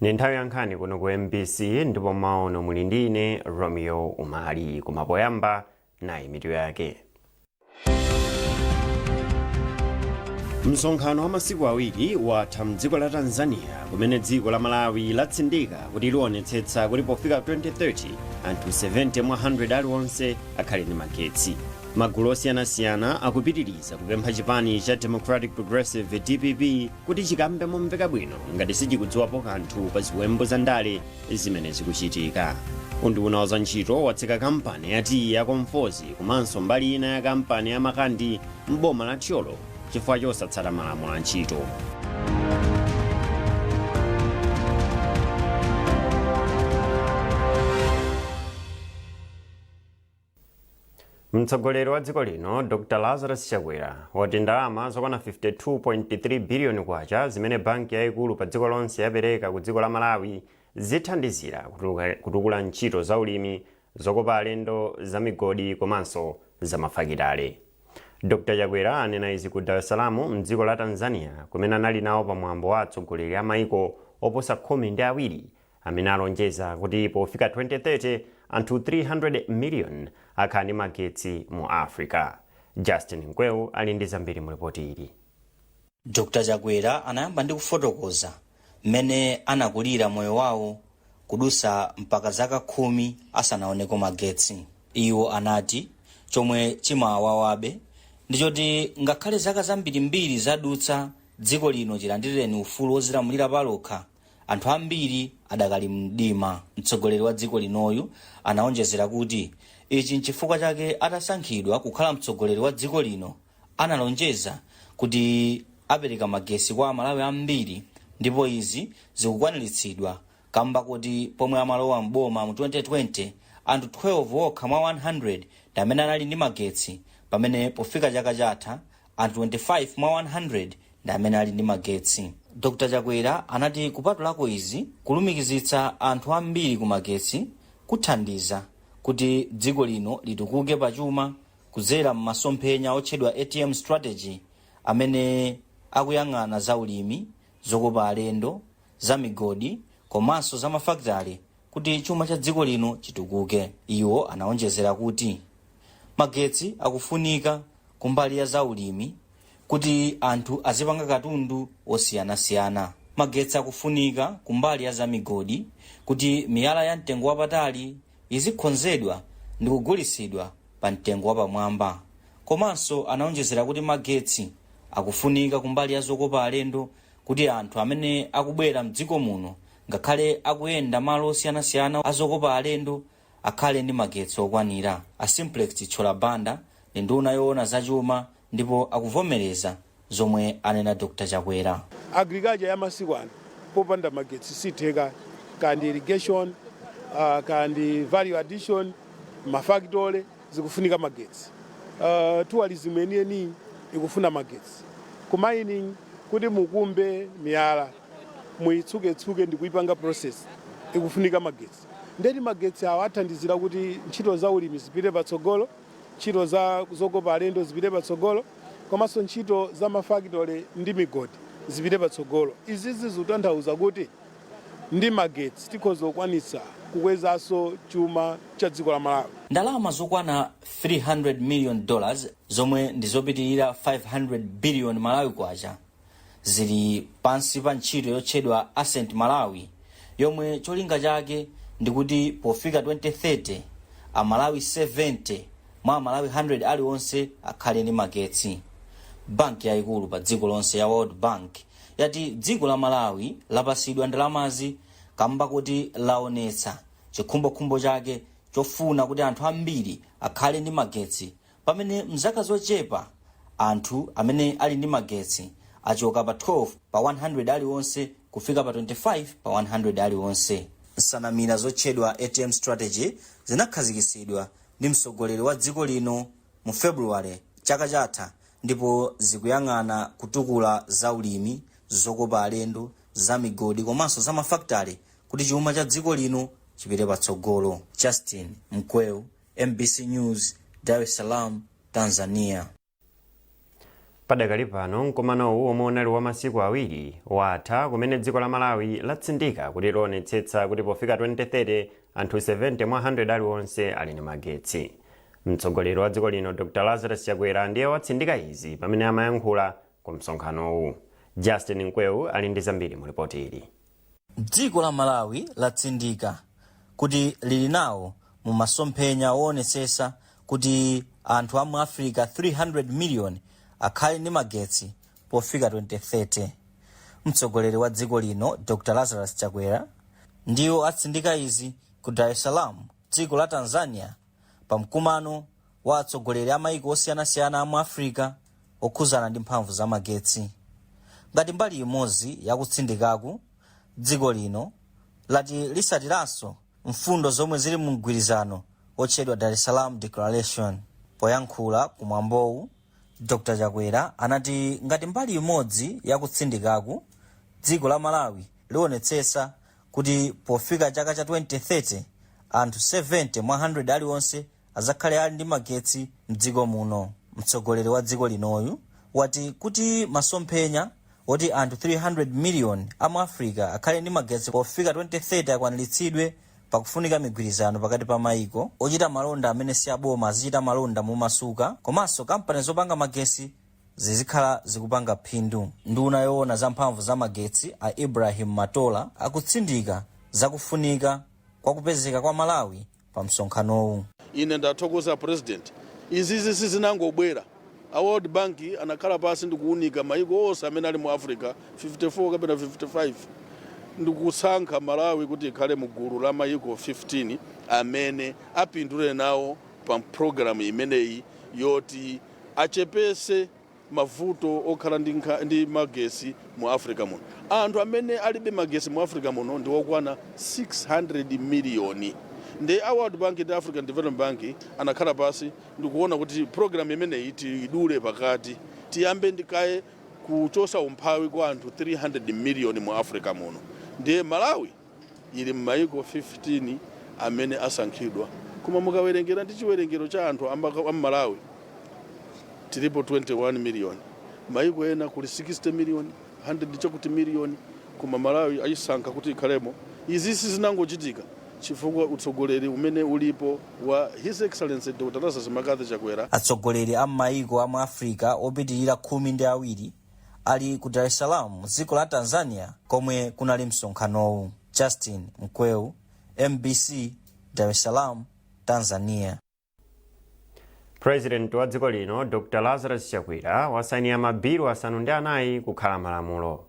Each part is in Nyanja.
Ndi nthawi ya nkhani kuno ku MBC, ndipo maono muli ndi ine Romeo Umali. Koma poyamba, nayi mitu yake. Msonkhano wa masiku 2 watha mdziko la Tanzania, kumene dziko la Malawi latsindika kuti lionetsetsa kuti pofika 2030 anthu 70 mwa 100 aliwonse akhale ndi magetsi. Magulu osiyanasiyana akupitiriza kupempha chipani cha Democratic Progressive, DPP, kuti chikambe momveka bwino ngati sichikudziwapo kanthu pa ziwembu za ndale zimene zikuchitika. Unduna wa zantchito watseka kampani ya tiyi ya Komfozi komanso mbali ina ya kampani ya Makandi m'boma la Thyolo chifukwa chosatsata malamulo a ntchito. Mtsogoleri wa dziko lino Dr Lazarus Chakwera wati ndalama zokwana 52.3 biliyoni kwacha zimene banki yayikulu pa dziko lonse yapereka ku dziko la Malawi zithandizira kutukula ntchito za ulimi, zokopa alendo, za migodi komanso za mafakitale. Dr Chakwera anena izi ku Dar es Salaam mdziko la Tanzania, kumene anali nawo pamwambo wa atsogoleri a maiko oposa 12 amene alonjeza kuti pofika 2030 anthu 300 million akhala ndi magetsi mu Africa. Justin Mkweu ali ndi zambiri mu ripoti ili. Dr Chakwera anayamba ndi kufotokoza mmene anakulira moyo wawo kudusa mpaka zaka 10 asanaoneko magetsi. Iwo anati chomwe chimawawabe ndichoti ngakhale zaka zambirimbiri zadutsa dziko lino chilandirireni ufulu wozilamulira palokha, anthu ambiri adakali mdima. Mtsogoleri wa dziko linoyu anaonjezera kuti ichi nchifukwa chake atasankhidwa kukhala mtsogoleri wa dziko lino analonjeza kuti apereka magesi kwa Amalawi ambiri, ndipo izi zikukwaniritsidwa kamba kuti pomwe amalowa mboma mu 2020 anthu 12 okha mwa 100 ndi amene anali ndi magetsi, pamene pofika chaka chatha anthu 25 mwa 100 ndi amene ali ndi magetsi. Dr Chakwera anati kupatulako izi, kulumikizitsa anthu ambiri ku magetsi kuthandiza kuti dziko lino litukuke pachuma kudzera m'masomphenya otchedwa ATM strategy, amene akuyang'ana za ulimi, zokopa alendo, za migodi komanso za mafakitale kuti chuma cha dziko lino chitukuke. Iwo anaonjezera kuti magetsi akufunika kumbali ya zaulimi kuti anthu azipanga katundu osiyanasiyana. Magetsi akufunika kumbali ya zamigodi kuti miyala ya mtengo wapatali izikonzedwa ndi kugulitsidwa pa mtengo wapamwamba. Komanso anaonjezera kuti magetsi akufunika kumbali ya zokopa alendo kuti anthu amene akubwera mdziko muno, ngakhale akuyenda malo osiyanasiyana azokopa alendo, akhale ndi magetsi okwanira. A Simplex Chithyola Banda ndi nduna yoona zachuma ndipo akuvomereza zomwe anena Dr Chakwera. Agriculture ya masiku ano popanda magetsi sitheka, kandi irrigation, kandi value addition, mafactory zikufunika magetsi, tourism enieni ikufuna magetsi, ku mining kuti mukumbe miyala, muitsuketsuke ndi kuipanga process, ikufunika magetsi. Ndeti magetsi awo athandizira kuti ntchito za ulimi zipite patsogolo, ntchito za zokopa alendo zipite patsogolo, komanso ntchito za mafactory ndi migodi zipite patsogolo. Izizi zikutanthauza kuti ndi magetsi tikhoza kukwanitsa kukwezanso chuma cha dziko la Malawi. Ndalama zokwana $300 million, zomwe ndi zopitirira 500 billion Malawi kwacha, zili pansi pa ntchito yotchedwa Ascent Malawi, yomwe cholinga chake ndikuti pofika 2030 Amalawi 70 mwa Amalawi 100 aliwonse akhale ndi magetsi. Banki yayikulu pa dziko lonse ya World Bank yati dziko la Malawi lapasidwa ndalamazi kamba kuti laonetsa chikhumbokhumbo chake chofuna kuti anthu ambiri akhale ndi magetsi, pamene mzaka zochepa anthu amene ali ndi magetsi achoka pa 12 pa 100 aliwonse kufika pa 25 pa 100 aliwonse. Nsanamira zotchedwa ATM strategy zinakhazikitsidwa ndi mtsogoleri wa dziko lino mu Februwale chaka chatha, ndipo zikuyang'ana kutukula zaulimi, zokopa alendo, za migodi komanso za mafakitale kuti chuma cha dziko lino chipite patsogolo. Justin Mkweu, MBC News, Dar es Salaam, Tanzania. Padakali pano, mkumanowu omwe unali wa masiku 2 watha, kumene dziko la Malawi latsindika kuti lionetsetsa kuti pofika 2030 anthu 70 mwa 100 aliwonse ali ndi magetsi. Mtsogoleri wa dziko lino Dr Lazarus Chakwera ndiye watsindika izi pamene amayankhula ku msonkhanowu. Justin Mkweu ali ndi zambiri mu ripoti ili. Dziko la Malawi latsindika kuti lili nawo mu masomphenya woonetsetsa kuti anthu a mu Africa 300 million akhale ndi magetsi pofika 2030. Mtsogoleri wa dziko lino Dr Lazarus Chakwera ndiwo atsindika izi ku Dar es Salaam, dziko la Tanzania, pa mkumano wa atsogoleri a maiko osiyanasiyana a mu Africa okhuzana ndi mphamvu za magetsi. Ngati mbali imodzi yakutsindikaku, dziko lino lati lisatiranso mfundo zomwe zili mu mgwirizano otchedwa Dar es Salaam Declaration. Poyankhula kumwambowu, Dr Chakwera anati ngati mbali imodzi yakutsindikaku, dziko la Malawi lionetsetsa kuti pofika chaka cha 2030 anthu 70 mwa 100 aliwonse azakhale ali ndi magetsi mdziko muno. Mtsogoleri wa dziko linoyu wati kuti masomphenya oti anthu 300 million amu Africa akhale ndi magetsi pofika 2030 akwaniritsidwe, pakufunika migwirizano pakati pa maiko, ochita malonda amene si aboma azichita malonda momasuka, komanso kampani zopanga magetsi zizikhala zikupanga phindu. Nduna yoona za mphamvu za magetsi a Ibrahim Matola akutsindika zakufunika kwa kupezeka kwa Malawi pa msonkhanowu. Ine ndathokoza President. Izizi sizinangobwera. A World Bank anakhala pasi ndikuunika maiko onse amene ali mu Africa 54 kapena 55, ndikusankha Malawi kuti ikhale mu gulu la maiko 15 amene apindule nawo pa programu imeneyi yoti achepese mavuto okhala ndi magesi mu Africa muno. Anthu amene alibe magesi mu Africa muno ndi okwana 600 miliyoni. Ndi a World Bank ndi African Development Bank anakhala pasi ndikuona kuti programu imeneyi tiyidule pakati, tiyambe ndikaye kuchosa umphawi kwa anthu 300 miliyoni mu Africa muno. Ndiye Malawi ili m'mayiko 15 amene asankhidwa, koma mukawerengera ndi chiwerengero cha anthu am'Malawi, tilipo 21 miliyoni. Mayiko ena kuli 60 miliyoni, 100 chakuti miliyoni, koma Malawi ayisankha kuti ikhalemo. Izi sizinangochitika, chifukwa utsogoleri umene ulipo wa His Excellency Dr Lazarus McCarthy Chakwera. Atsogoleri a m'mayiko a mu Africa opitirira 12 ali ku Dar es Salaam, dziko la Tanzania, komwe kunali msonkhanowu. Justin Mkweu, MBC, Dar es Salaam, Tanzania. President wa dziko lino Dr Lazarus Chakwera wasainira mabilu 4 kukhala malamulo.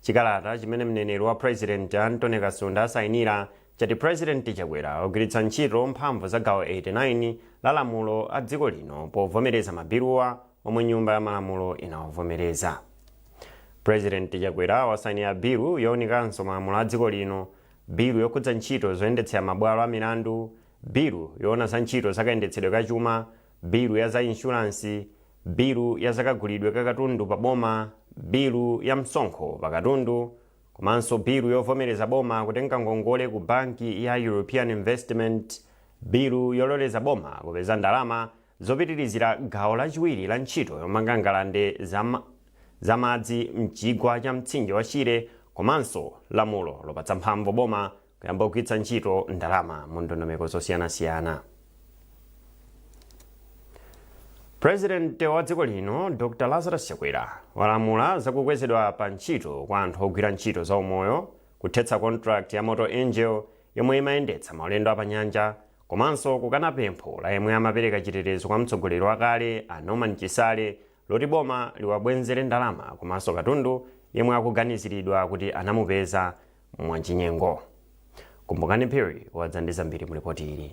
Chikalata chimene mneneri wa President Anthony Kasunda asayinira chati President Chakwera wagwiritsa ntchito mphamvu za gawo 89 la lamulo a dziko lino povomereza mabiluwa omwe Nyumba ya Malamulo inawavomereza. President Chakwera wasayinira bilu yowunikanso malamulo a dziko lino, bilu yokhudza ntchito zoyendetsera mabwalo a milandu, bilu yoona za ntchito zakayendetsedwe kachuma, bilu ya za inshuransi, bilu ya zakagulidwe kakatundu pa boma, bilu ya msonkho pa katundu, komanso bilu yovomereza boma kutenga ngongole ku banki ya European Investment, bilu yololeza boma kupeza ndalama zopitirizira gawo lachiwiri la ntchito yomanga ngalande zamadzi mchigwa cha mtsinje wa Shire, komanso lamulo lopatsa mphamvu boma kuyamba kugwiritsa ntchito ndalama mu ndondomeko zosiyanasiyana. President wa dziko lino Dr Lazarus Chakwera walamula zakukwezedwa pa ntchito kwa anthu ogwira ntchito za umoyo, kuthetsa contract ya Motor Angel yomwe imayendetsa maulendo apanyanja, komanso kukana pempho la yemwe amapereka chitetezo kwa mtsogoleri wakale a Norman Chisale loti boma liwabwenzere ndalama komanso katundu yemwe akuganiziridwa kuti anamupeza mwachinyengo. Kumbukani Phiri wadza ndi zambiri mu ripoti ili.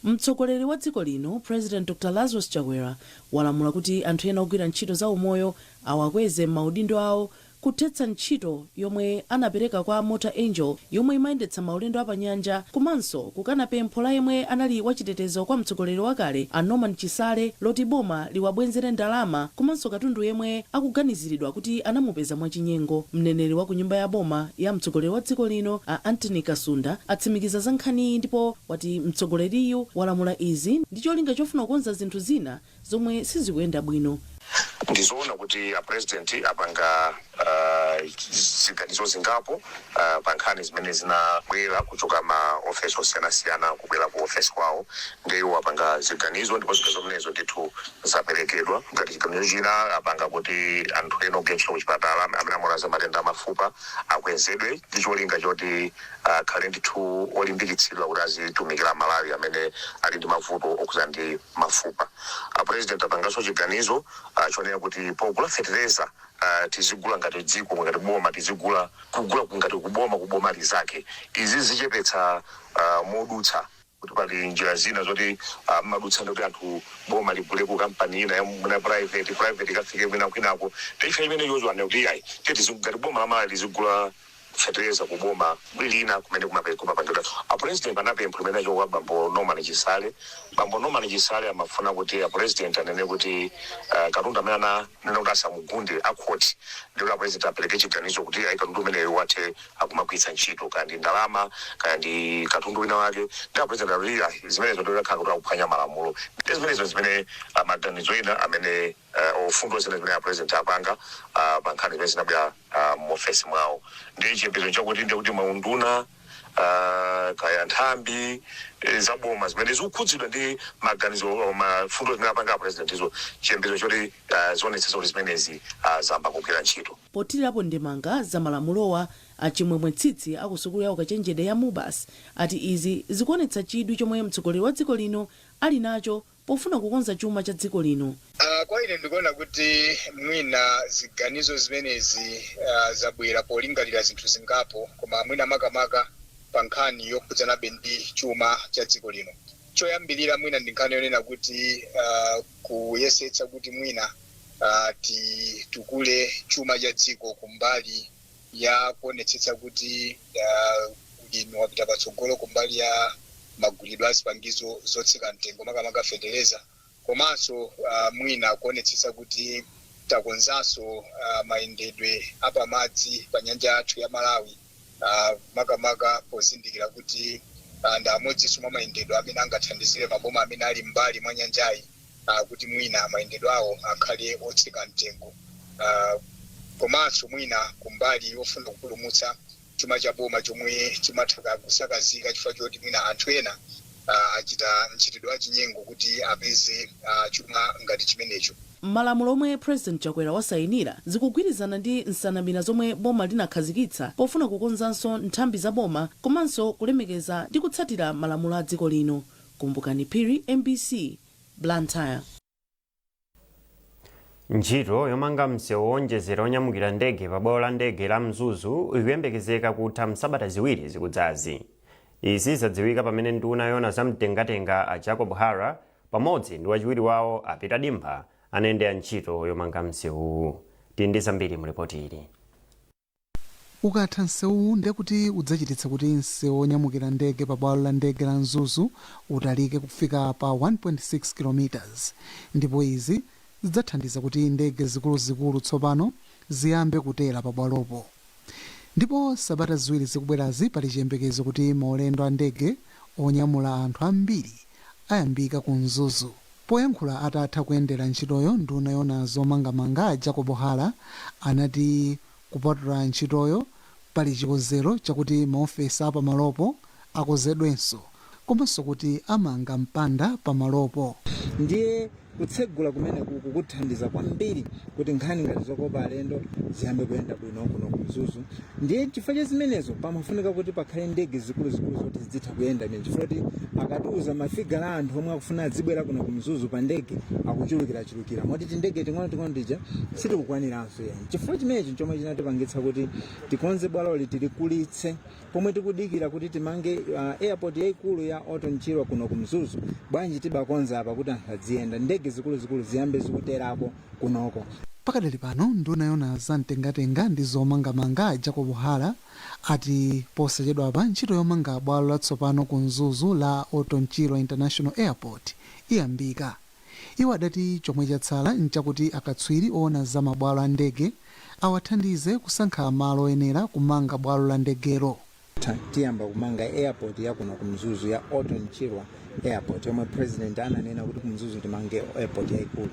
Mtsogoleri wa dziko lino President Dr Lazarus Chakwera walamula kuti anthu ena ogwira ntchito za umoyo awakweze m'maudindo awo, kuthetsa ntchito yomwe anapereka kwa Motor Angel yomwe imayendetsa maulendo apanyanja, komanso kukana pempho la yemwe anali wachitetezo kwa mtsogoleri wakale a Norman Chisale loti boma liwabwenzere ndalama komanso katundu yemwe akuganiziridwa kuti anamupeza mwachinyengo. Mneneri wa ku nyumba ya boma ya mtsogoleri wa dziko lino a Anthony Kasunda atsimikiza za nkhaniyi ndipo wati mtsogoleriyu walamula izi ndi cholinga chofuna kukonza zinthu zina zomwe sizikuyenda bwino. Ndizoona kuti a President apanga ziganizo zingapo pa nkhani zimene zinabwera kuchoka ma ofesi osiyanasiyana kubwera ku ofesi kwawo. Ndiye iwo apanga ziganizo, ndipo ziganizo zimenezo ndithu zaperekedwa. Ngati chiganizo china apanga kuti anthu ena ogwira ntchito kuchipatala amene amaona za matenda amafupa akwezedwe, ndi cholinga choti akhale ndithu olimbikitsidwa kuti azitumikira Malawi amene ali ndi mavuto okhuza ndi mafupa. A President apanganso chiganizo chonena kuti pogula fetereza tizigula ngati dziko, ngati boma, tizigula kugula ngati kuboma, kuboma lizake. Izi zichepetsa modutsa kuti pali njira zina zoti madutsa ndikuti anthu boma ligule ku kampani ina ya private, private ikafike kwina kwinako. Ndife imene yozo ane kuti ayi, ngati boma la Malawi lizigula fetereza kuboma lina kumene kumapangidwa. A President anapempha limene achoka bambo Norman Chisale. Bambo Norman Chisale amafuna kuti a President anene kuti katundu amene ananena kuti asamugunde akhoti, ndikuti a President apereke chiganizo kuti ayi, katundu umeneyo wathe akumagwiritsa ntchito, kaya ndi ndalama, kaya ndi katundu wina wake. Ndi a President akuti ayi, zimenezo ndikakhala kuti akuphwanya malamulo. Ndi zimenezo zimene maganizo ena amene ofundo zina zimene a President apanga pa nkhani zimene zinabwera muofesi mwawo. Ndi chiyembekezo chakuti ndikuti maunduna kaya nthambi zaboma zimene zikukhudzidwa ndi maganizo, mafundo zimene apanga a President izo, chiyembekezo choti zionetsetsa kuti zimenezi zamba kugwira ntchito. Pothirirapo ndemanga za malamulowa, Achimwemwe Tsitsi akusukulu ya ukachenjede ya MUBAS ati izi zikuonetsa chidwi chomwe mtsogoleri wa dziko lino ali nacho pofuna kukonza chuma cha dziko lino. Kwa ine ndikuona kuti mwina ziganizo zimenezi zabwera polingalira zinthu zingapo, koma mwina makamaka pa nkhani yokhudzanabe ndi chuma cha dziko lino. Choyambirira mwina ndi nkhani yonena kuti kuyesetsa kuti mwina titukule chuma cha dziko kumbali ya kuonetsetsa kuti ulimi wapita patsogolo, kumbali ya magulidwe a zipangizo zotsika mtengo, makamaka feteleza, komanso mwina kuonetsetsa kuti takonzanso mayendedwe apamadzi pa nyanja yathu ya Malawi, makamaka pozindikira kuti ndi amodzinso mwa mayendedwe amene angathandizire maboma amene ali m'mbali mwa nyanjayi kuti mwina mayendedwe awo akhale otsika mtengo, komanso mwina kumbali yofuna kupulumutsa chuma cha boma chomwe chimatha kusakazika chifukwa choti mwina anthu ena achita mchitidwe wachinyengo kuti apeze chuma ngati chimenecho. Malamulo omwe President Chakwera wasayinira zikugwirizana ndi nsanamira zomwe boma linakhazikitsa pofuna kukonzanso nthambi za boma komanso kulemekeza ndi kutsatira malamulo a dziko lino. Kumbukani Phiri, MBC, Blantyre. Ntchito yomanga msewu wonjezera onyamukira ndege pa bwalo la ndege la Mzuzu ikuyembekezeka kutha msabata 2 zikudzazi. Izi zadziwika pamene nduna yona zamtengatenga a Jacob Hara pamodzi ndi wachiwiri wawo a Peter Dimba anayendera ntchito yomanga msewuwu. Tili ndi zambiri mu ripoti ili. Ukatha msewuwu, ndekuti udzachititsa kuti msewu wonyamukira ndege pa bwalo la ndege la Mzuzu utalike kufika pa 1.6 km, ndipo izi zidzathandiza kuti ndege zikuluzikulu tsopano ziyambe kutera pa bwalopo. Ndipo sabata 2 zikubwerazi pali chiyembekezo kuti maulendo a ndege onyamula anthu ambiri ayambika ku Mzuzu. Poyankhula atatha kuyendera ntchitoyo, nduna yona zomangamanga Jacob Hara anati kupatula ntchitoyo, pali chikonzero chakuti maofesi apamalopo akonzedwenso komanso kuti amanga mpanda pamalopo. Ndiye kutsegula kumeneku kukuthandiza kwambiri kuti nkhani ngati zokopa alendo ziyambe kuyenda bwino kuno ku Mzuzu. Ndiye chifukwa cha zimenezo pamafunika kuti pakhale ndege zikuluzikulu zoti zizitha kuyenda imene, chifukwa kuti akatiuza mafigala a anthu omwe akufuna adzibwera kuno ku Mzuzu pa ndege akuchulukirachulukira, moti tindege ting'onoting'ono tija sitikukwaniranso yani. Chifukwa chimenechi chomwe chinatipangitsa kuti tikonze bwaloli, tilikulitse pomwe tikudikira kuti timange airport yayikulu ya Orton Chirwa kuno ku Mzuzu. Bwanji tibakonza apa kuti anthu adziyenda, ndege zikuluzikulu ziyambe zikuterako kunoko. Pakadali pano, nduna yona zamtengatenga ndi zomangamanga Jacob Hara ati posachedwapa ntchito yomanga bwalo latsopano ku Mzuzu la Orton Chirwa International Airport iyambika. Iwo adati chomwe chatsala nchakuti akatswiri oona za mabwalo a ndege awathandize kusankha malo oyenera kumanga bwalo la ndegelo. Tiyamba kumanga airport ya kuno ku Mzuzu ya Orton Chirwa Airport yomwe President ananena kuti ku Mzuzu timange airport yayikulu.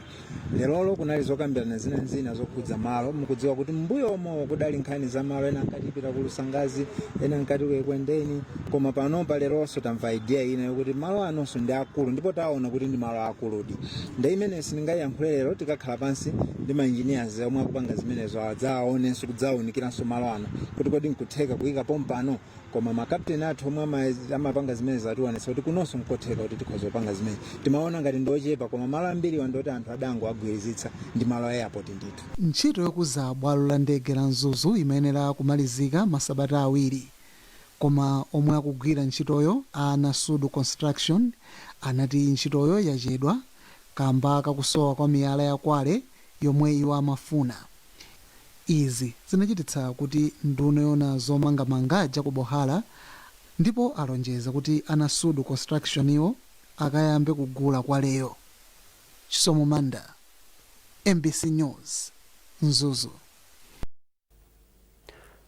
Lerolo kunali zokambirana zinazina zokhudza malo. Mukudziwa kuti mbuyomo kudali nkhani za malo, ena ankati ipita ku Lusangazi, ena ankati ku Ekwendeni, koma panopa leronso tamva idea ina yokuti malo anonso ndi akulu, ndipo taona kuti ndi malo akuludi. Ndi imene sindingayiyankhule lero. Tikakhala pansi ndi ma engineers omwe akupanga zimenezo, adzaonenso kudzawunikiranso malo ano kuti kodi nkutheka kuyika pompano. Koma makapteni athu omwe amapanga zimenezo ationetsa kuti kunonso nkotheka kuti tikhoza kupanga zimene timaona ngati ndiochepa, koma malo ambiriwa ndoti anthu adango agwirizitsa ndi malo a airport ndithu. Ntchito yokuza bwalo la ndege la Mzuzu imayenera kumalizika masabata 2, koma omwe akugwira ntchitoyo, a Nasudu Construction, anati ntchitoyo yachedwa kamba kakusowa kwa miyala ya quarry yomwe iwo amafuna. Izi zinachititsa kuti nduna yoona zomangamanga, Jacob Hara, ndipo alonjeza kuti a Nasudu Construction iwo akayambe kugula quarryyo. Chisomo Manda, MBC News, Mzuzu.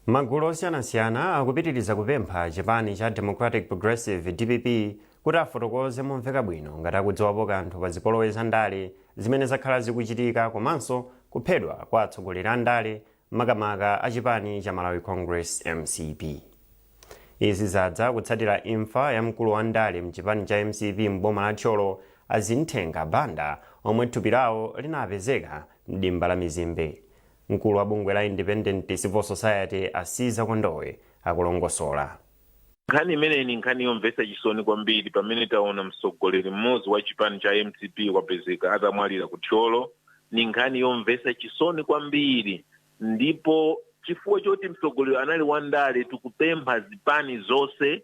Magulu osiyanasiyana akupitiriza kupempha chipani cha Democratic Progressive, DPP, kuti afotokoze momveka bwino ngati akudziwapo kanthu pa zipolowe za ndale zimene zakhala zikuchitika komanso kuphedwa kwa atsogoleri a ndale, makamaka a chipani cha Malawi Congress, MCP. Izi zadza kutsatira imfa ya mkulu wa ndale mchipani cha MCP m'boma la Thyolo, Azinthenga Banda, omwe thupi lawo linapezeka mdimba la mizimbe. Mkulu wa bungwe la Independent Civil Society, Asiza Kondowe, akulongosola. Nkhani imeneyi ni nkhani yomvetsa chisoni kwambiri, pamene taona mtsogoleri mmodzi wa chipani cha MCP wapezeka atamwalira ku Thyolo. Ni nkhani yomvetsa chisoni kwambiri, ndipo chifukwa choti mtsogoleri anali wandale, tikupempha zipani zonse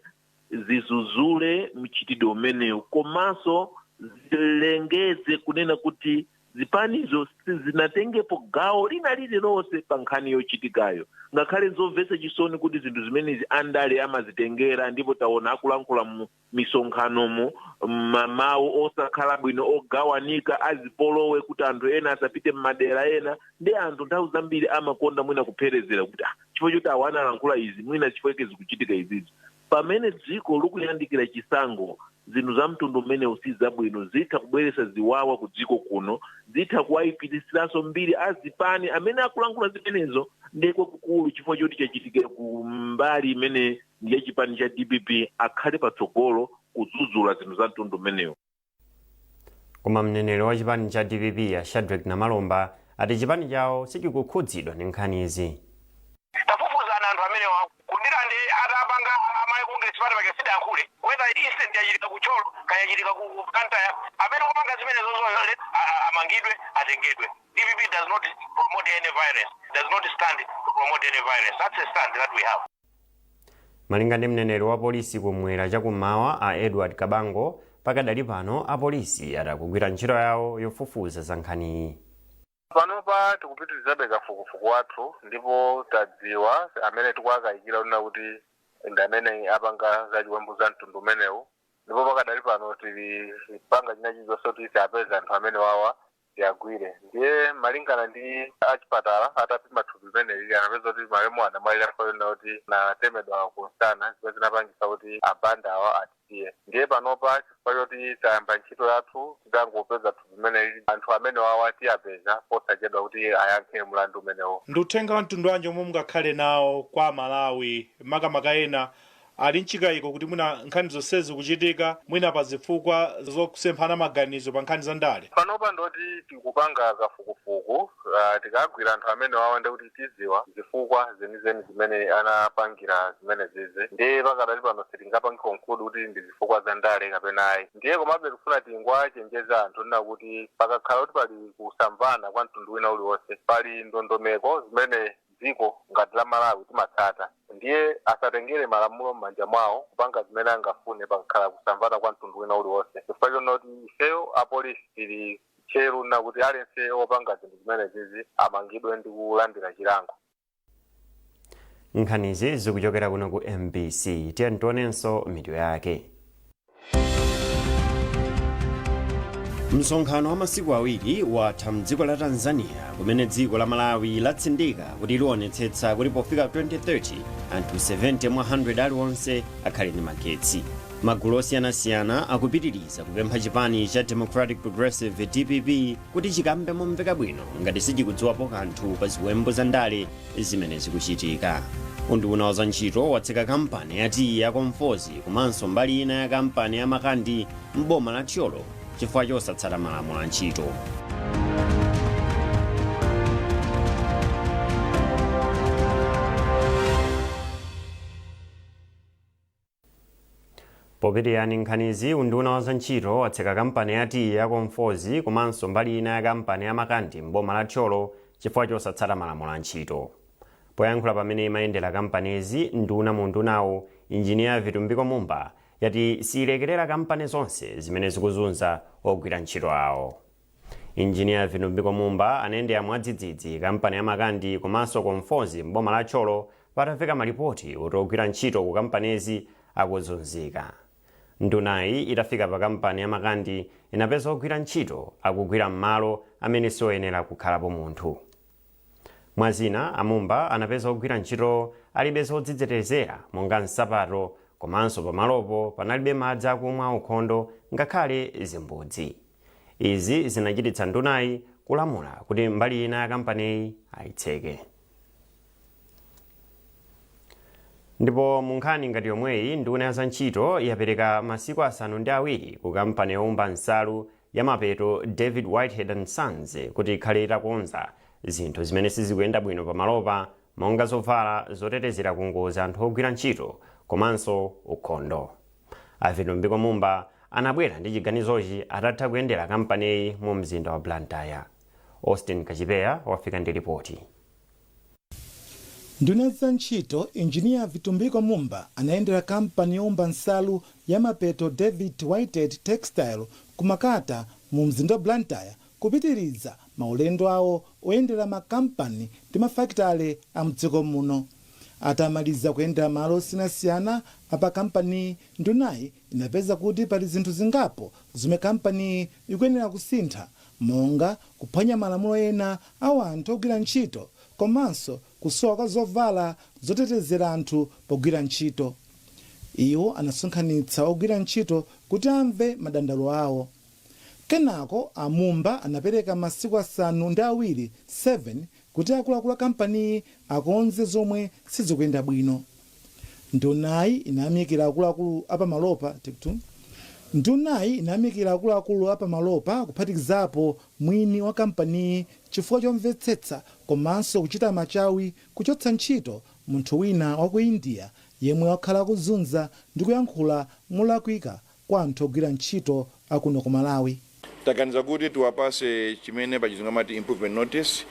zidzudzule mchitidwe umenewu, komanso zilengeze kunena kuti zipanizo sizinatengepo gawo lina lililonse pa nkhani yochitikayo, ngakhale zomvetsa chisoni kuti zinthu zimenezi andale amazitengera. Ndipo taona akulankhula mu misonkhanomo mamawu osakhala bwino, ogawanika, azipolowe, kuti anthu ena asapite mmadera ena, ndi anthu nthawi zambiri amakonda mwina kupherezera kuti, ah, chifukwa choti awo analankhula izi, mwina chifukwa chake zikuchitika izizi. Pamene dziko likuyandikira chisankho, zinthu za mtundu umenewu si zabwino. Zitha kubweretsa ziwawa ku dziko kuno, zitha kuwayipiritsiranso mbiri azipani amene akulankhula zimenezo. Ndekwe kukulu, chifukwa choti chachitikira ku mbali imene ndiye chipani cha DPP, akhale patsogolo kudzudzula zinthu za mtundu umenewu. Koma mneneri wa chipani cha DPP, a Shadrack Namalomba, ati chipani chawo sichikukhudzidwa ndi nkhani izi. Tafufuzana anthu amenewa kundilande atapanga amayi Congress Party pake sidayankhule whether incident yachitika ku Thyolo kayachitika ku Blantyre. Amene wapanga zimenezo amangidwe, atengedwe. DPP does not promote any violence, does not stand to promote any violence. That's a stand that we have. Malinga ndi mneneri wa polisi kumwera chakummawa, a Edward Kabango, pakadali pano apolisi atakugwira ntchito yawo yofufuza za nkhaniyi. Panopa tikupitirizabe kafukufuku wathu, ndipo tadziwa amene tikuwakayikira kunena kuti ndi amene apanga zachiwembu za mtundu umenewu, ndipo pakadali pano tili panga china chilichonse kuti tiapeze anthu amene wawa, tiagwire. Ndiye malingana ndi achipatala, atapima thupi limeneli, anapeza kuti malemu anamwalira fanena kuti anatemedwa kumsana, zimene zinapangisa kuti abanda awa atisiye. Ndiye panopa, chifukwa choti tayamba ntchito yathu titangopeza thupi limeneli, anthu amene wawa tiyapeza posachedwa kuti ayankhe mlandu umenewo. Ndi uthenga wa mtundu wanji omwe mungakhale nawo kwa Malawi, makamaka ena ali mchikayiko kuti mwina nkhani zonsezi zikuchitika mwina pa zifukwa zosemphana maganizo pa nkhani za ndale? Panopa ndoti tikupanga kafukufuku. Tikagwira anthu amene wawa, ndikuti tidziwa zifukwa zenizeni zimene anapangira zimene zizi. Ndiye pakadali pano sitingapange conclude kuti ndi zifukwa za ndale kapena ayi. Ndiye komabe tifuna tingwachenjeza anthu nena kuti pakakhala kuti pali kusamvana kwa mtundu wina uliwonse, pali ndondomeko zimene dziko ngati la Malawi timatsata. Ndiye asatengere malamulo m'manja mwawo kupanga zimene angafune pakakhala kusamvana kwa mtundu wina uliwonse, chifukwa chonoti ifeyo apolisi tili tcheru na kuti aliyense wopanga zinthu zimene zizi amangidwe ndi kulandira chilango. Nkhanizi zikuchokera kuno ku MBC. Tiye tionenso mitu yake. Msonkhano wa masiku 2 watha mdziko la Tanzania, kumene dziko la Malawi latsindika kuti liwonetsetsa kuti pofika 2030 anthu 70 mwa 100 aliwonse akhale ndi magetsi. Magulu osiyanasiyana akupitiriza kupempha chipani cha Democratic Progressive, DPP, kuti chikambe momveka bwino ngati sichikudziwapo kanthu pa ziwembu za ndale zimene zikuchitika. Unduna wa zantchito watseka kampani ya tiyi ya Komfozi komanso mbali ina ya kampani ya Makandi m'boma la Thyolo chifukwa chosatsata malamulo a ntchito. Popitirira ndi nkhanizi, unduna wa zantchito watseka kampani ya tiyi ya Komfozi komanso mbali ina ya kampani ya Makandi m'boma la Thyolo chifukwa chosatsata malamulo a ntchito. Poyankhula pamene imayendera kampanizi, nduna mu undunawu, Injiniya Vitumbiko Mumba, yati siyilekerera kampani zonse zimene zikuzunza ogwira ntchito awo. Injiniya Vitumbiko Mumba anayendera mwadzidzidzi kampani ya Makandi komanso Komfozi m'boma la Thyolo patamveka malipoti oti ogwira ntchito ku kampanizi akuzunzika. Ndunayi itafika pa kampani ya Makandi inapeza ogwira ntchito akugwira m'malo amene sioyenera kukhalapo munthu. Mwazina, a Mumba anapeza ogwira ntchito alibe zodzitetezera monga nsapato komanso pamalopo panalibe madzi akumwa aukhondo ngakhale zimbudzi. Izi zinachititsa ndunayi kulamula kuti mbali ina ya kampaniyi ayitseke. Ndipo mu nkhani ngati yomweyi, nduna ya zantchito yapereka masiku 7 ku kampani youmba nsalu ya Mapeto David Whitehead and Sons kuti ikhale itakonza zinthu zimene sizikuyenda bwino pamalopa monga zovala zotetezera ku ngozi anthu ogwira ntchito komanso ukhondo. A Vitumbiko Mumba anabwera ndi chiganizochi atatha kuyendera kampaniyi mu mzinda wa Blantyre. Austin Kachipeya wafika ndi lipoti. Nduna za ntchito, Injiniya Vitumbiko Mumba, anayendera kampani youmba nsalu ya Mapeto David Whitehead Textile ku Makata mu mzinda wa Blantyre kupitiriza maulendo awo oyendera makampani ndi mafakitale a mdziko muno. Atamaliza kuyendera malo osiyanasiyana apa kampaniyi, ndunayi inapeza kuti pali zinthu zingapo zomwe kampaniyi ikuyenera kusintha monga kuphwanya malamulo ena a anthu ogwira ntchito komanso kusowa kwa zovala zotetezera anthu pogwira ntchito. Iwo anasonkhanitsa ogwira ntchito kuti amve madandaulo awo. Kenako a Mumba anapereka masiku 7, 7, kuti akuluakulu a kampaniyi akonze zomwe sizikuyenda bwino. Ndunayi inayamikira akuluakulu apamalopa take 2. Ndunayi inayamikira akuluakulu apamalopa kuphatikizapo mwini wa kampaniyi chifukwa chomvetsetsa komanso kuchita machawi kuchotsa ntchito munthu wina wa ku India yemwe wakhala akuzunza ndi kuyankhula molakwika kwa anthu ogwira ntchito akuno ku Malawi. Taganiza kuti tiwapase chimene pachizungu amati improvement notice,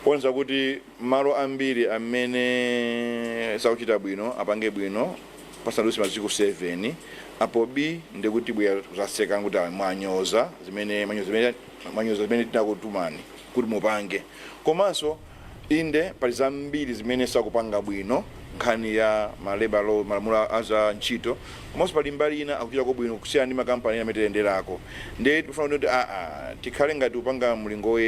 kuonetsa kuti malo ambiri amene sakuchita bwino apange bwino pasanadutse masiku 7. Apo bii, ndikuti bwera kuzatseka kuti mwanyoza zimene mwanyoza zimene tinakutumani kuti mupange. Komanso inde, pali zambiri zimene sakupanga bwino, nkhani ya ma labor law, malamulo aza ntchito, komanso pali mbali ina akuchitako bwino kusiyana ndi makampani ena amene tiyenderako. Ndiye tikufuna kuti aa tikhale ngati upanga mlingo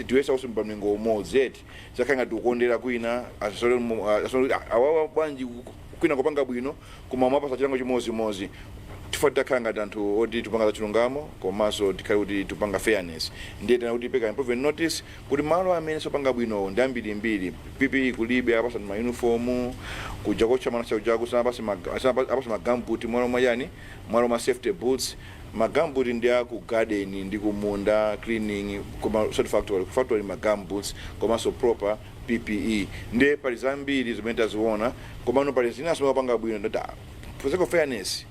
tiwesa pa mlingo umodzi eti, tisakhale ngati ukondera kwina, asole awawa bwanji kwina kupanga bwino koma mwapasa chilango chimodzimodzi. Tifuna titakhala ngati anthu oti tipanga za chilungamo komanso tikhale kuti tipanga fairness. Ndiye tena kuti peka improvement notice kuti malo amene sopanga bwino ndi ambirimbiri. PPE kulibe, apasa ma uniform kuja kocha mana chakujaku apasa ma gumboot mwalo mwayani, mwalo ma safety boots. Ma gumboot ndi aku garden ndi kumunda cleaning, koma sort factory, factory ma gumboots komanso proper PPE. Ndiye pali zambiri zimene taziona, komano pali zinaso mapanga bwino. Ndati for sake of fairness,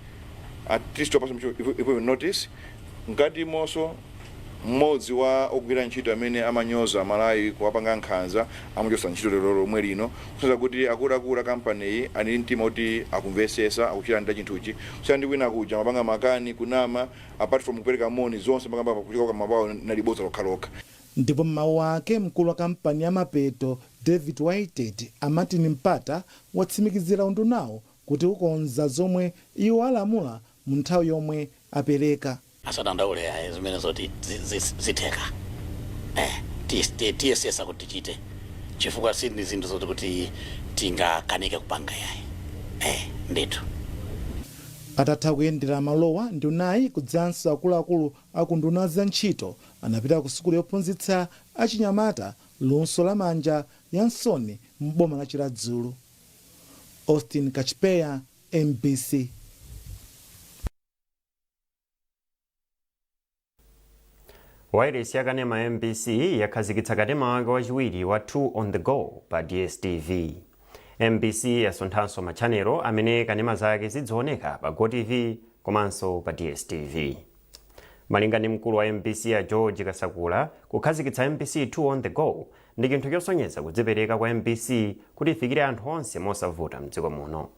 at least wapasa improvement notice. Mkati monso mmodzi wa ogwira ntchito amene amanyoza Malawi, kuwapanga nkhanza, amuchotsa ntchito lero lomwe lino, kusonyeza kuti akuluakulu a kampani iyi ali ndi mtima kuti akumvesesa, akuchita ndi chinthuchi, kusiyana ndi kwina kuja mapanga makani, kunama, apart from kupereka moni, zonse makamba kuchoka mabawo nalibodza lokhalokha. Ndipo m'mawu ake, mkulu wa kampani ya Mapeto David Whitehead, a Martin Mpata, watsimikizira undunawo kuti ukonza zomwe iwo alamula mu nthawi yomwe apereka. Asadandaule ayi, zimene zoti zitheka. Tiyesesa kuti tichite, chifukwa si ndi zinthu zoti kuti tingakanike kupanga yayi, ndithu. Atatha kuyendera malowa, ndunayi kudzanso akuluakulu aku nduna za ntchito anapita ku sukulu yophunzitsa achinyamata luso lamanja ya Nsoni m'boma la Chiradzulu. Austin Kachipeya, MBC. Wailesi yakanema ya MBC yakhazikitsa kanema wake wachiwiri wa 2 on the go pa DStv. MBC yasunthanso matchanelo amene kanema zake zidzioneka pa GoTV komanso pa DStv. Malinga ndi mkulu wa MBC a George Kasakula, kukhazikitsa MBC 2 on the go ndi chinthu chosonyeza kudzipereka kwa MBC kuti ifikire anthu onse mosavuta mdziko muno.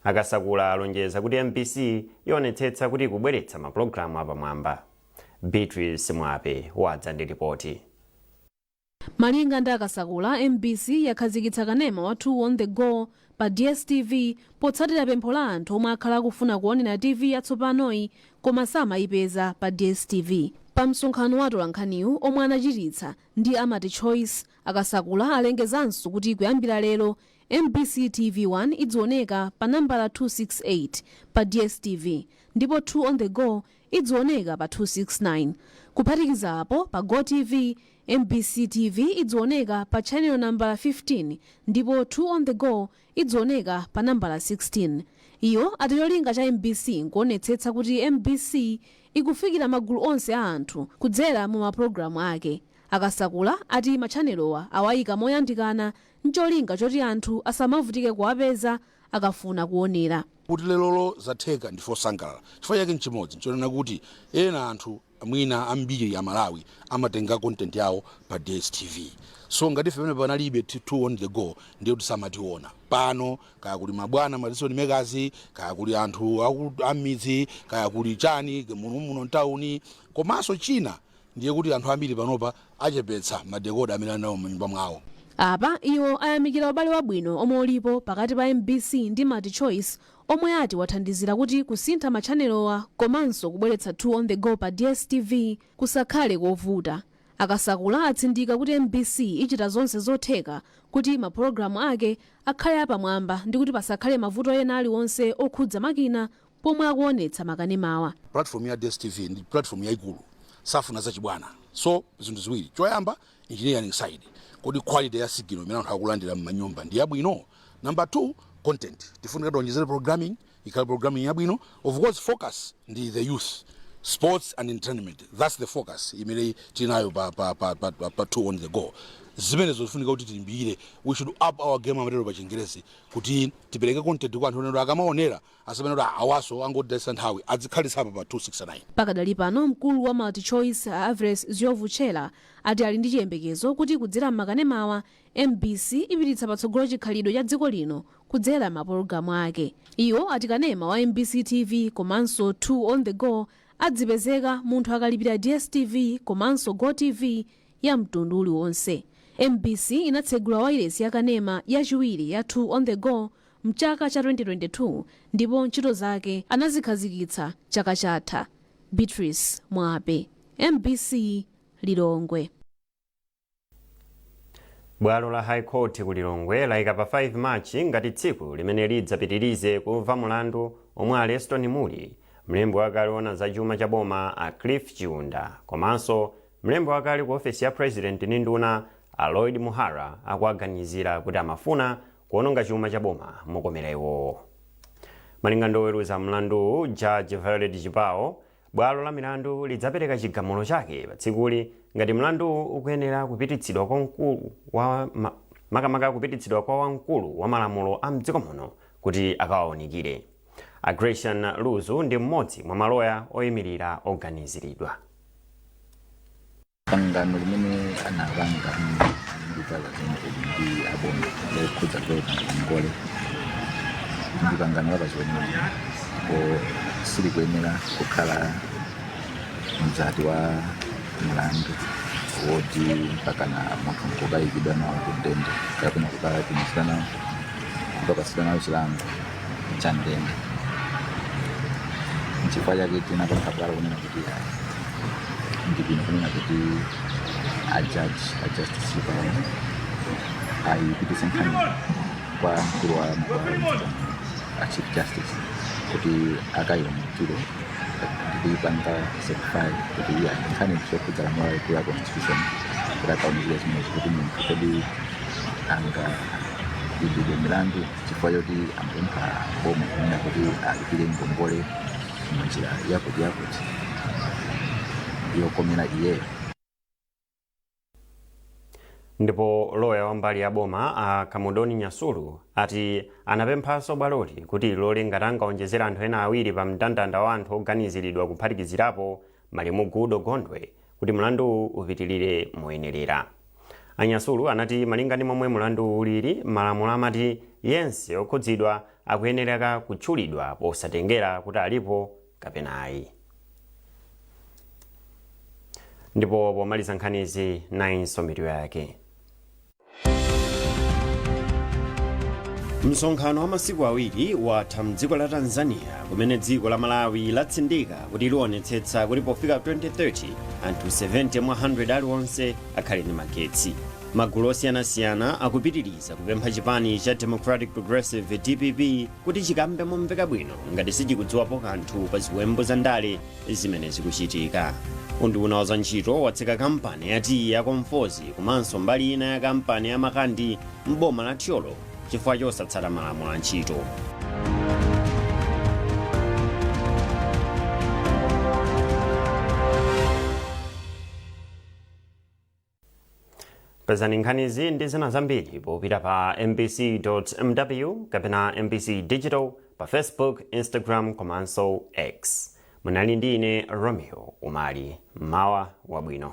A Kasakula alonjeza kuti MBC ionetsetsa kuti ikubweretsa mapulogalamu apamwamba. Beatrice Mwape wadza ndi ripoti. Malinga ndi a Kasakula, MBC yakhazikitsa kanema wa 2 on the go pa DStv potsatira pempho la anthu omwe akhala akufuna kuonera TV yatsopanoyi koma samayipeza pa DStv. Pa msonkhano wa atolankhaniwu omwe anachititsa ndi a MultiChoice, a Kasakula alengezanso kuti kuyambira lero MBC TV 1 idzioneka pa nambala 268 pa DStv ndipo 2 on the go idzioneka pa 269. Kuphatikiza apo, pa GoTV, MBC TV idzioneka pa channel nambala 15 ndipo 2 on the go idzioneka pa nambala 16. Iwo ati cholinga cha MBC nkuonetsetsa kuti MBC ikufikira magulu onse a anthu kudzera mu mapulogalamu ake. A Kasakula ati matchanelowa awayika moyandikana ncholinga choti anthu asamavutike kuwapeza akafuna kuonera. Kuti lerolo zatheka ndife osangalala. Chifukwa chake nchimodzi, nchonena kuti ena anthu mwina ambiri a Malawi amatenga content yawo pa DStv. So ngati ife pamene panalibe 2 on the go ndiye kuti samationa. Pano kaya kuli mabwana ma decision makers, kaya kuli anthu am'midzi, kaya kuli chani muno muno mtawuni. Komanso china ndiye kuti anthu ambiri panopa achepetsa ma decoder amene ali nawo m'manyumba mwawo. Apa iwo ayamikira ubale wabwino omwe ulipo pakati pa MBC ndi MultiChoice omwe ati wathandizira kuti kusintha matchanelowa komanso kubweretsa 2 on the go pa DStv kusakhale kovuta. A Kasakula atsindika kuti MBC ichita zonse zotheka kuti mapologalamu ake akhale apamwamba ndi kuti pasakhale mavuto ena aliwonse okhudza makina pomwe akuonetsa makanemawa. Platform ya DStv ndi platform yaikulu, safuna zachibwana. So zinthu ziwiri, choyamba engineering side, kodi quality ya signal imene anthu akulandira m'manyumba ndi yabwino? Number 2, content, tifunika tionjezere programming, ikhale programming yabwino. Of course focus ndi the youth, sports and entertainment, that's the focus imene tinayo pa 2 on the go. Zimenezo zifunika kuti tilimbikire, we should up our game, amatero pa Chingerezi, kuti tipereke content kwa anthu onena akamaonera asamene kuti awaso angodetsa nthawi, azikhalitsa apa pa 269. Pakadali pano, mkulu wa MultiChoice a Avres Ziovuchela ati ali ndi chiyembekezo kuti kudzera m'makanemawa, MBC ipititsa patsogolo chikhalidwe cha dziko lino kudzera mapologalamu ake. Iwo ati kanema wa MBC TV komanso 2 on the go adzipezeka munthu akalipira DStv komanso GoTV ya mtundu uliwonse. MBC inatsegula wailesi ya kanema yachiwiri ya 2 on the go mchaka cha 2022 ndipo ntchito zake anazikhazikitsa chaka chatha. Beatrice Mwape, MBC, Lilongwe. Bwalo la High Court ku Lilongwe layika pa 5 March ngati tsiku limene lidzapitirize kumva mulandu omwe a Leston Mulli, mlembi wakale woona za chuma cha boma a Cliff Chiunda komanso mlembi wakale ku ofesi ya President ndi nduna a Lloyd Muhara akuwaganizira kuti amafuna kuononga chuma cha boma mokomera iwowo. Malinga ndi oweruza mlanduwu Judge Violet Chipao, bwalo la milandu lidzapereka chigamulo chake pa tsikuli ngati mlanduwu ukuyenera kupititsidwa kwa mkulu wa makamaka kupititsidwa kwa wamkulu wa malamulo a mdziko muno kuti akawaunikire. A Grecian Luzu ndi mmodzi mwa maloya oyimirira oganiziridwa. Pangano limene anapanga Mitala Limited ndi aboma lokhudza kupereka ngongole ndi pangano la pachiweniweni ndipo silikuyenera kukhala mzati wa mlandu woti mpakana munthu nkukayikidwa nawo ku ndende kapena kukatumizidwa nawo, kukapatsidwa nawo chilango cha ndende. Nchifukwa chake tinapempha bwalo kunena kuti ayi, ndi bwino kunena kuti a judge, a Justice Chipao, ayipititse nkhani kwa mkulu wa mabwalo, a Chief Justice. Kuti akayiunikire ndikuyipanga certify kuti iya, nkhani zokhudza lamulo lalikulu la constitution, kuti akaunikire zimenezi kuti munthu kodi angayimbidwe milandu chifukwa choti amapempha boma kunena kuti alipire ngongole munjira yakuti yakuti yokomera iyeyo. Ndipo loya wa mbali ya boma, a Kamudoni Nyasulu, ati anapemphanso bwaloli kuti lilole ngati angaonjezera anthu ena awiri pa mndandanda wa anthu oganiziridwa, kuphatikizirapo malemu Gudo Gondwe, kuti mlandu upitilire moyenerera. Anyasulu anati malinga ndi momwe mlandu ulili, malamulo amati yense okhudzidwa akuyenereka kutchulidwa posatengera kuti alipo kapena ayi. Ndipo pomaliza nkhanizi, nayinso mitu yake. Msonkhano wa masiku 2 watha mdziko la Tanzania, kumene dziko la Malawi latsindika kuti liwonetsetsa kuti pofika 2030 anthu 70 mwa 100 aliwonse akhale ndi magetsi. Magulu osiyanasiyana akupitiriza kupempha chipani cha Democratic Progressive, DPP, kuti chikambe momveka bwino ngati sichikudziwapo kanthu pa ziwembu za ndale zimene zikuchitika. Unduna wa zantchito watseka kampani ya tiyi ya Komfozi komanso mbali ina ya kampani ya Makandi m'boma la Thyolo chifukwa chosatsata malamulo a ntchito. Pezani nkhanizi ndi zina zambiri popita pa mbc.mw kapena MBC Digital pa Facebook, Instagram komanso X. Munali ndi ine, Romeo Umali. Mawa wabwino.